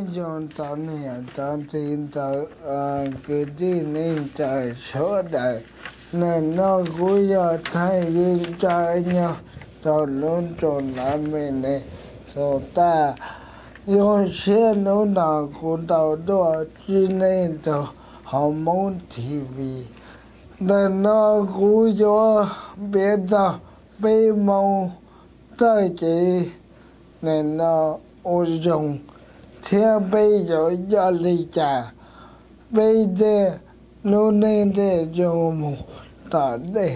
Nyob zoo tsoom niam tsoom txiv ntawm kwv tij neej tsa sawv daws. Nim no kuv yog Thaij Yeej Tsa nyob rau lub nroog Las Vegas, Nevada. Zoo siab hnub no kuv tau tuaj ntsib nej rau hauv Hmoob T V. Ntawm no kuv yuav piav txog peb Hmoob txoj kev nim no ua zoo thiab peb yuav coj li cas peb tej lub neej thiaj yuav mus tom ntej.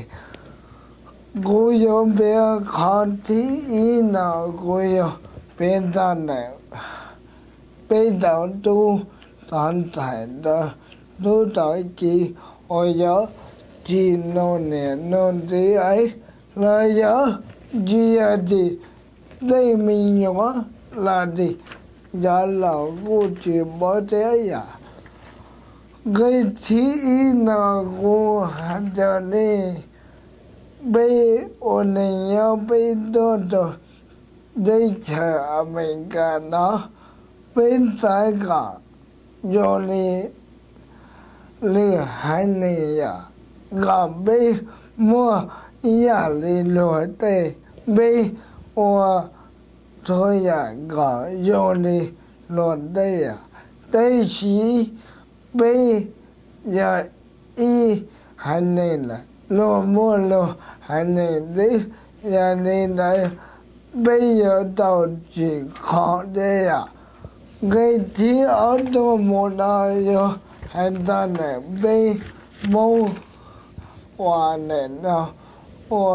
Kuv yuav piav qhov thib ib no, kuv yuav piav txog ntawm peb tau tub tov ntxhais ntawd, tub tov kiv uas yog tsis nug niam nug txiv es los yog tsis yog tim tej me nyuam los tim cov laus kuj tsis paub thiab yom. Nqe thib ib no kuv hais rau nej, peb ua neej nyob peb tuaj rau teb chaws Amelikas no, peb xav kom zoo li lwm haiv neeg yom, kom peb muaj ib yam li luag tej, peb ua txhua yam kom zoo li luag tej yom. Tab sis peb yog ib haiv neeg lawm, luag muaj luag haiv neeg xwb, yog li ntawd peb yuav tau tsim kho thiab yom. Nqe thib ob tuaj mus no yuav hais txog ntawm peb Hmoob uas nim no ua,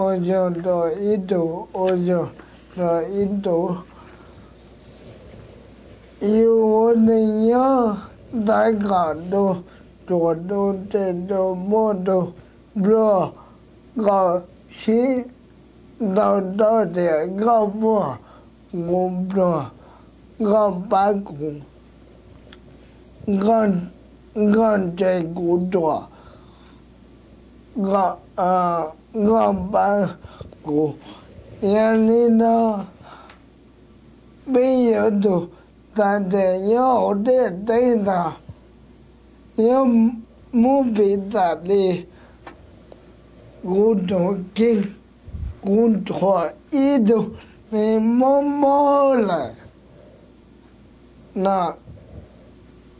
ua zoo rau ib tug, ua zoo rau ib tug. Yus ua neej nyob xav kom tu ruam tu ntse tu muaj tu nplua, kom sib ntaus ntaub tias koj muaj kuv nplua, koj pab kuv, koj ntse kuv ruam, koj pab kuv. Yog li no peb yuav tsum txais tes nyob hauv ntiaj teb no, yuav muab piv txam li kuv tus kheej, kuv thuam ib tug neeg mob mob lawm no,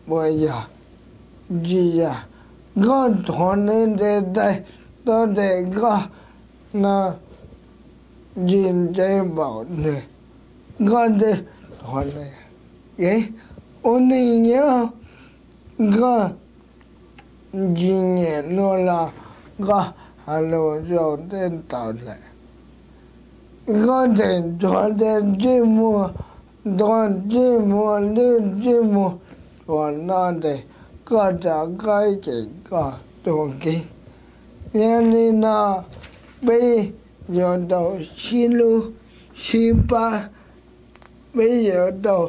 puas yog? Tsis yog. Koj thuam nws tes taw, tau tes koj no tsis ntse npaum nws, koj thiaj thuam nws. Ua neej nyob koj tsis nyiam luag los koj hais lus zoo tej tau lawm. Koj tseem thuam tes ntsej muag, thuam ntsej muag lwj ntsej muag, thuam no tes koj rov qab ces koj tus kheej. Yog li no peb yuav tau sib hlub sib pab, peb yuav tau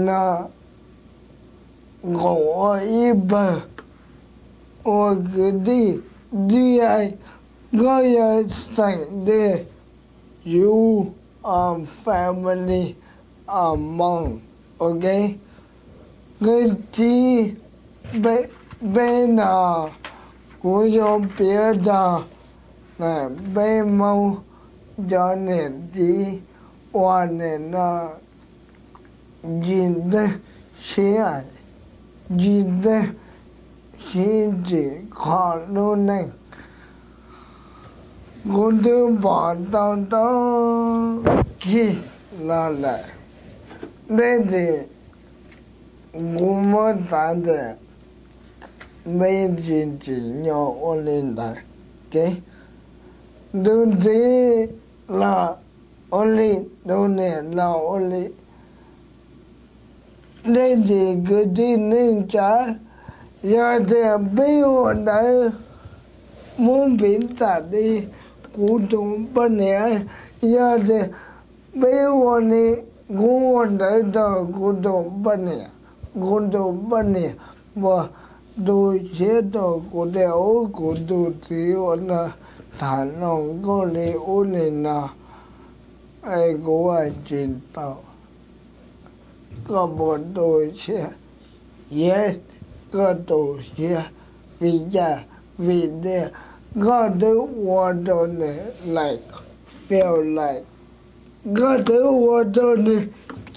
no nqus ua ib pawg, ua kwv tij, tij ai, koj yog xeem tes, you are family among, ok. Nqe thib peb no kuv yuav piav txog peb Hmoob cov niam txiv uas nim no tsis ntev sib, tsis ntev sib tsim kho lub neej. Kuv twb pom tau tau kig los lawm, tab sis kuv muab xav tias peb tsis tsim nyog ua li ntawd. Tus txiv los ua li, tus niam los ua li, tab sis kwv tij neej tsa, yog tias peb ua ntawd muab piv txam li kuv tus poj niam, yog tias peb ua li kuv ua ntawd rau kuv tus poj niam, kuv tus poj niam puas tu siab rau kuv tias ub kuv tus txiv ua no tham no nkauj li ub li no, es kuv tsis tau. koj puas tu siab? Yes, koj tu siab. Vim cas? Vim tias koj twb ua rau nws like, feel like, koj twb ua rau nws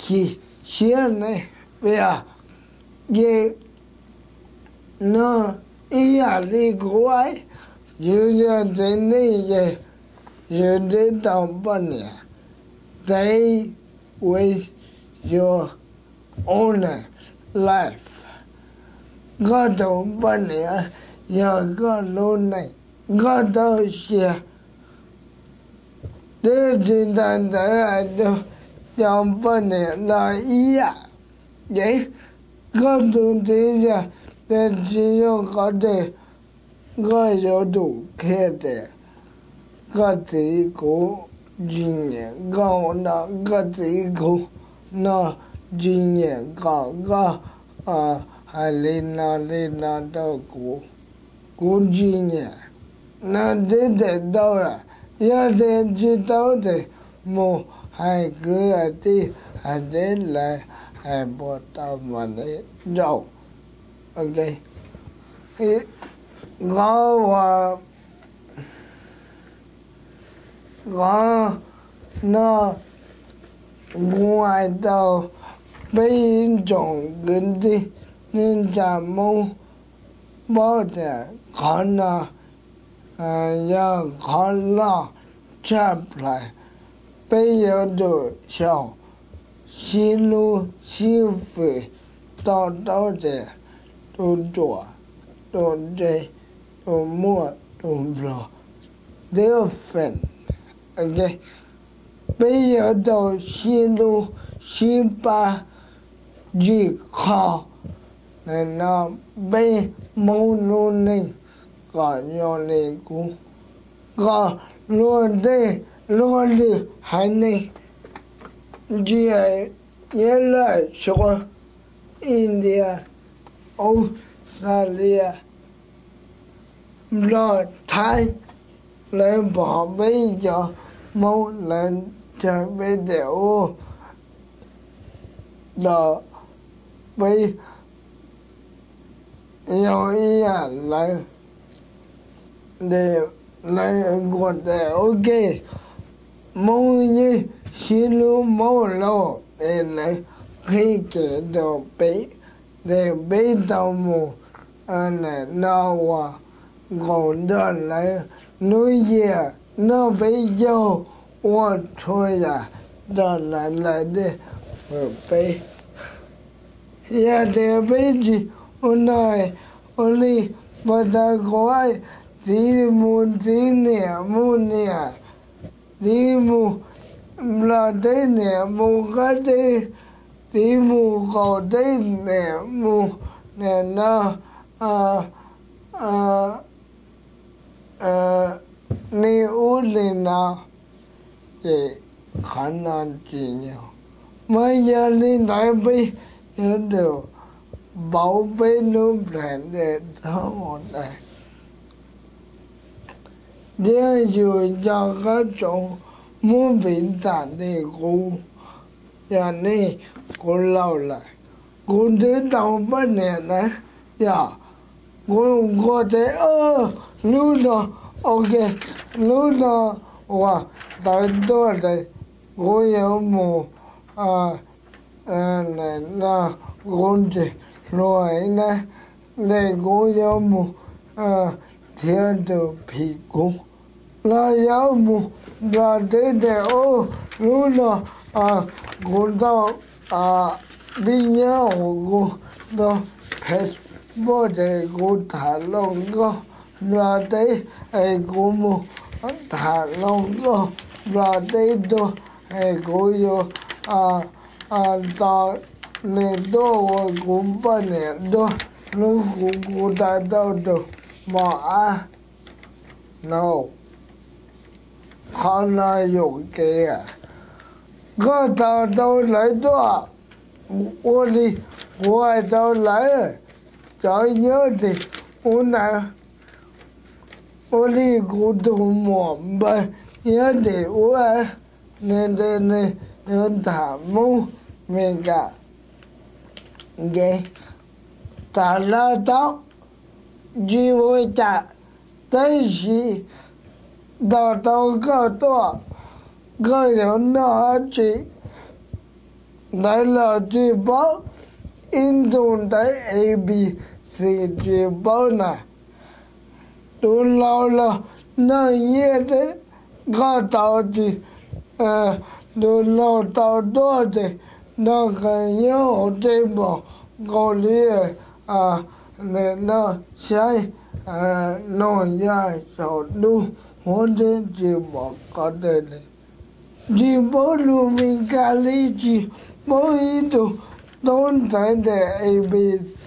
chim siab ne. Vim yog ces no ib yam li kuv, yus yog txiv neej ces yus twb tau poj niam. They waste your own life. Koj tus poj niam yog koj lub neej, koj tau sia twb tsis tas ntawd hais tias cov poj niam los ib yam. Ces koj tus txiv yog, ces tsis yog qhov twg koj yuav tsum qhia tias koj txiv kuv tsis nyiam koj no, koj txiv kuv no tsis nyiam kom koj hais li no li no rau kuv, kuv tsis nyiam no twb tau lawm. Yog tias tsis tau ces mus hais kwv hais tij hais teb lawv hais puas tau mas li zaum. Ok, qhov uas qhov no kuv hais rau peb ib tsoom kwv tij neej tsa Hmoob paub tias qhov no yog qhov loj tshaj plaws. Peb yuav tsum xyaum sib hlub sib fwm to taub tias tus ruam, tus ntse, tus muaj, tus nplog, different. Peb yuav tau sib hlub sib pab, vim qhov no peb Hmoob lub neej kom yog li kuv, kom luag tej luag lwm haiv neeg ntsia nyob lawm Suav, India, Australia, Nplog, Thaib, lawv pom peb cov Hmoob lawv tsawg peb tias ub, los peb yog ib yam lawv. Lawv kuj tias ok, Hmoob yeej sib hlub Hmoob lauj, es lawv qhib kev rau peb, es peb tau mus no ua nkaus nrog lawv, hnub yeej noj peb caug, ua txhua yam nrog lawv, lawv thiaj hwm peb. Yog tias peb tsis ua no, ua li puag ta kuv, txiv mus txiv, niam mus niam, txiv mus Nplog teb, niam mus Qab teb, txiv mus qaum teb, niam mus niam no, li ub li no, ces qhov no tsis yog. Mas yog li ntawd peb yuav tsum pauv peb lub planet thaum ntawd. Thiab yus cov qab tsoom muab piv txam li kuv, yog nej, kuv laus lawm, kuv twb tau poj niam na, yog kuv nquag tes, hnub no, ok, hnub no uas tawv tuaj ces kuv yuav mus, no kuv tsis hluas na, ces kuv yuav mus nrhiav tus phim kuv, los yuav mus Nplog teb ces ub, hnub no kuv tau pib nyob hauv kuv tus Facebook ces kuv tham hluas nkauj Nplog teb, es kuv mus tham hluas nkauj Nplog teb tuaj, es kuv yuav tau nws tuaj ua kuv poj niam tuaj hlub kuv, kuv tau tau tus mos ab no. Qhov no yuam kev, koj tau tau lawv tuaj ua li kuv hais rau lawv, cov nyob tim ub na, ua li kuv tus muam npawg nyob tim ub, nws ntes nws yuav tham Hmoob Meskas, nkev. Tham lawv tau tsis ua cas, tab sis tos tau koj tuaj, koj yuav noj dab tsi? Ntawd los tsis paub, ib ntus ntawd A B C tsis paub na. Tus laus los noj nyiaj thiab, koj tau tsis, tus laus tau tuaj ces noj qee nyob hauv tej npos nkaus li no, saib no yog saum ntuj huab thiab tsis pom qhov twg li. Tsis paub lus Meskas li, tsis paub ib tug tub ntxhais ntawm A B C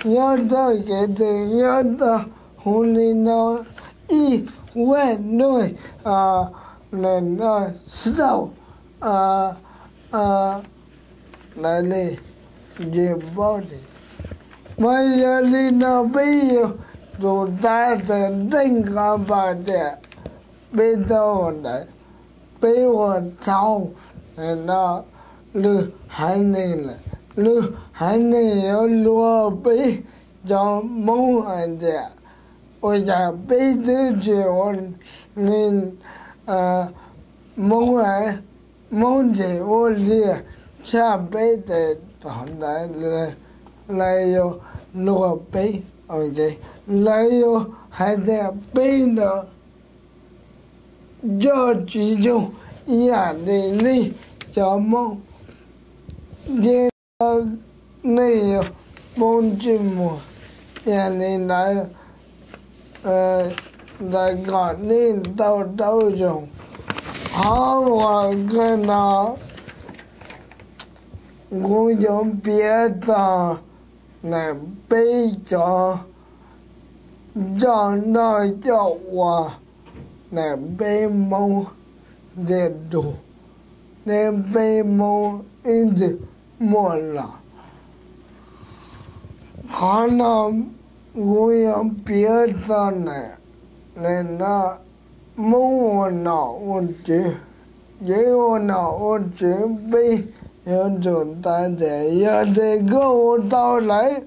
nyob txoj kev twg, nyob txoj hu li no, ib, ua, nuj, no, stop, na li, tsis paub li. Mas yog li no peb yuav tsum tag tas nteej qhov pas tias peb tau ntawd, peb ua tau no, lwm haiv neeg lawm, lwm haiv neeg yuav luag peb cov Hmoob hais tias ua cas peb twb tsis ua li Hmoob, Hmoob ces ua li tshaj peb tes tom ntawd, lawv yuav luag peb, lawv yuav hais tias peb no coj tsis yoog ib yam li nej cov Hmoob, ces nej yuav poob ntsej muag. Yog li ntawd, ntawd kom nej tau taub zoo. Qhov uas kawg no kuv yuav piav txog na peb cov coj noj coj ua na, peb Hmoob ntiag tug, thiab peb Hmoob ib txwm muaj los. Qhov no kuv yuav piav txog na, na no Hmoob ua nom ua tswv, ces ua nom ua tswv peb yuav tsum tau tias yog tias koj ua tau lawm,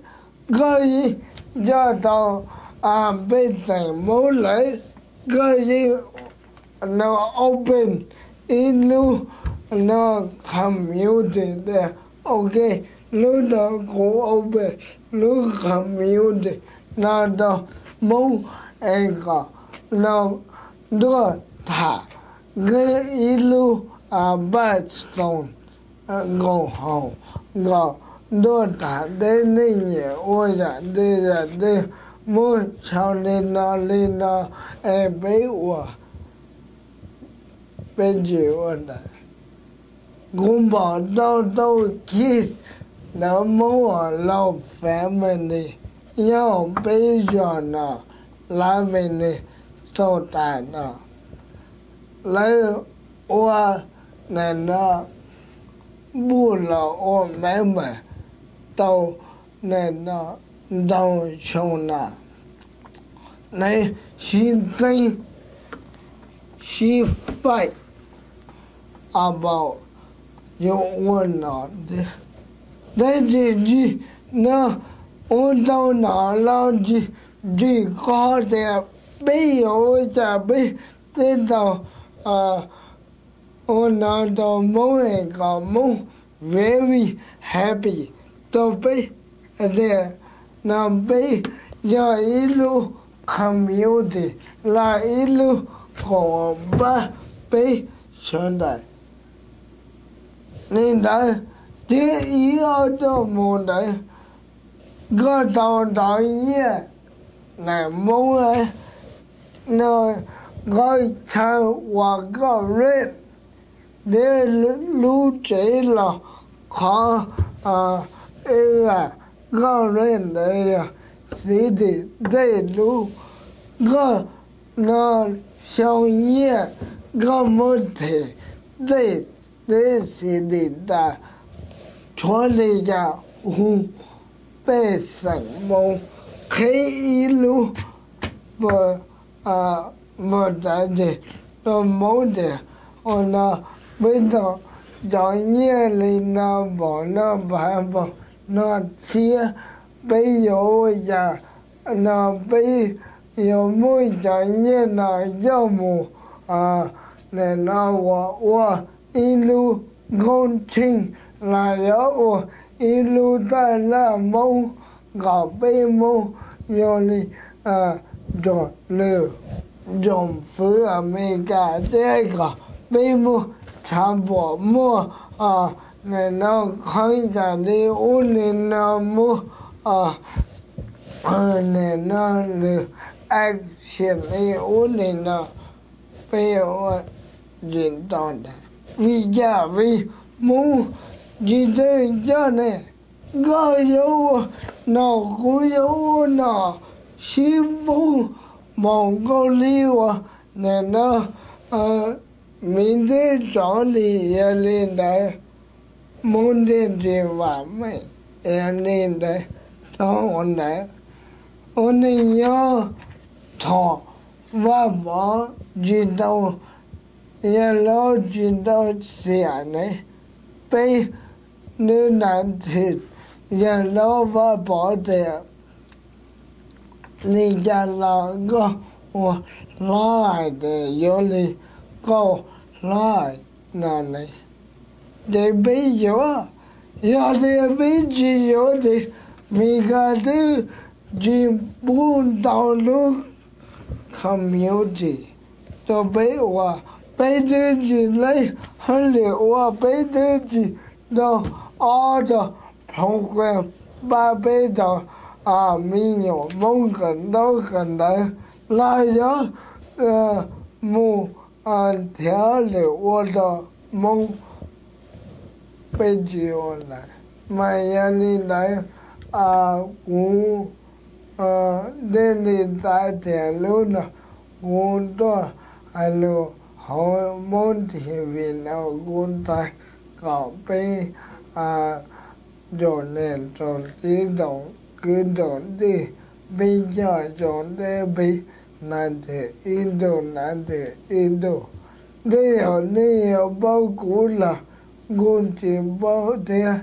koj yeej coj tau pej xeem Hmoob lawm, koj yeej no open ib lub no community tias ok, lub no kuv open lub community no rau Hmoob es kom no ntuj tham, ib lub paj xoo nkaus haus, nkaus ntuj tham teb neeg nyiam ua yam twg yam twg, muab sau li no li no es peb ua, peb tsis ua ntawd. Kuv pom tau tau kiag ntawd Hmoob uas laus family nyob peb zos no, lawv family xaus tas no, lawv ua na no npuj los ua member tau na no ntau xyoo no, nws sib txeeb sib fight about yuav ua nom tiag. Tab sis tsis no ua tau nom los tsis, tsis qhov tias peb yuav ua cas peb thiaj tau ua no rau Hmoob es kom Hmoob very happy rau peb, hais tias no peb yog ib lub community los ib lub khoom pab peb sawv daws. Li ntawd thiab ib ob tug mus ntawd, koj tau ntau nyiaj na Hmoob, no qhov chaw uas koj rent thiab lub tsev los qhov area koj rent ntawd yog city tej lub, koj no xyoo nyiaj koj muab them tej teb city tas, tshuav li cas hu pej xeem Hmoob qhib ib lub npawb tais tes rau Hmoob tias ua no peb tau cov nyiaj li no npaum no npaum no, no thiab. Peb yuav ua cas no peb yuav muab cov nyiaj no coj mus nim no ua ib lub nkauj tsheej los yog ua ib lub taj laj Hmoob kom peb Hmoob yog li nrog nws nrog fwv Amelikas thiab kom peb muaj tshav puam muaj nim no qhov yam li ub li no muab nim no nws action li ub li no peb ua tsis tau ntag. Vim yam vim Hmoob tsis txawj coj ne, koj yuav ua no kuv yuav ua no sib poob npaum nkaus li uas nim no miv ntiab tsov li. Yog li ntawd Hmoob thiaj tsis vam meej. Yog li ntawd tau ua ntawd ua neej nyob thaum Vaj Pov tsis tau, Yawg Laub tsis tau xiam ne, peb nws nam thwm Yawg Laub Vaj Pov tias li cas los koj ua hlob hais tias yuav li koj hlob hais no ne, ces peb yuav. Yog tias peb tsis yuav ces Meskas twb tsis pub tau lub community rau peb ua, peb twb tsis leej hauj lwm ua, peb twb tsis tau ob tog program pab peb tau me nyuam Hmoob kawm ntaub kawm ntawv los yog mus thiab lwm ua rau Hmoob, peb tsis ua ntawd. Mas yog li ntawd kuv thiaj li xav tias lub no kuv tuaj hais lus hauv Hmoob T V no kuv xav kom peb tsoom niam tsoom txiv tsoom kwv tsoom tij, peb coj tsoom teb peb hnav twg ib tug hnav twg ib tug. Tej zaum nej yuav paub kuv los kuj tsis paub thiab.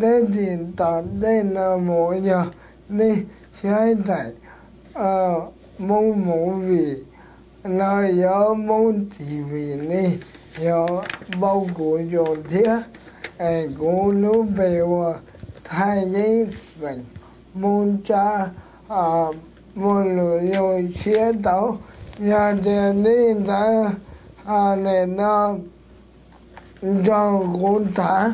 Tab sis tom ntej no mus yog nej saib daim Hmoob Movie los yog Hmoob T V nej yuav paub kuv zoo thiab. Es kuv lub npe hu ua Thaib Yeeb xeem Hmoob Tsab, muaj lus zoo siab tau. Yog tias nej ntawd nim no nrog kuv tham,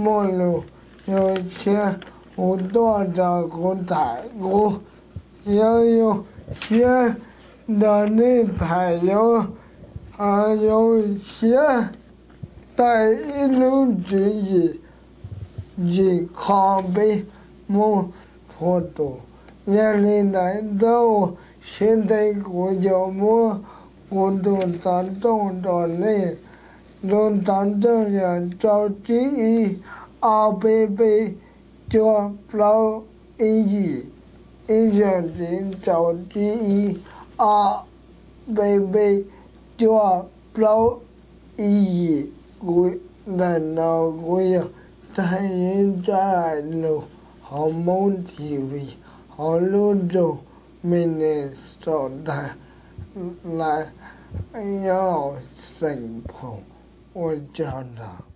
muaj lus zoo siab hu tuaj nrog kuv tham, kuv yuav zoo siab nrog nej tham, yuav zoo siab thaij ib lub tswv yim yim qho peb Hmoob txhua tus. Yog li ntawd ntau siab ntev kuv yuav muab kuv tus xov tooj rau nej. Tus xov tooj yog rau tsib ib ob peb peb cuaj plaub ib yim, ib zaug ntxiv rau tsib ib ob peb peb cuaj plaub ib yim. Kuv ntawm no kuv yog Thaib Yeeb Tsab hais lus hauv Hmoob T V hauv lub nroog Minnesota, nyob xeem Phoom. Ua tsaug ntau.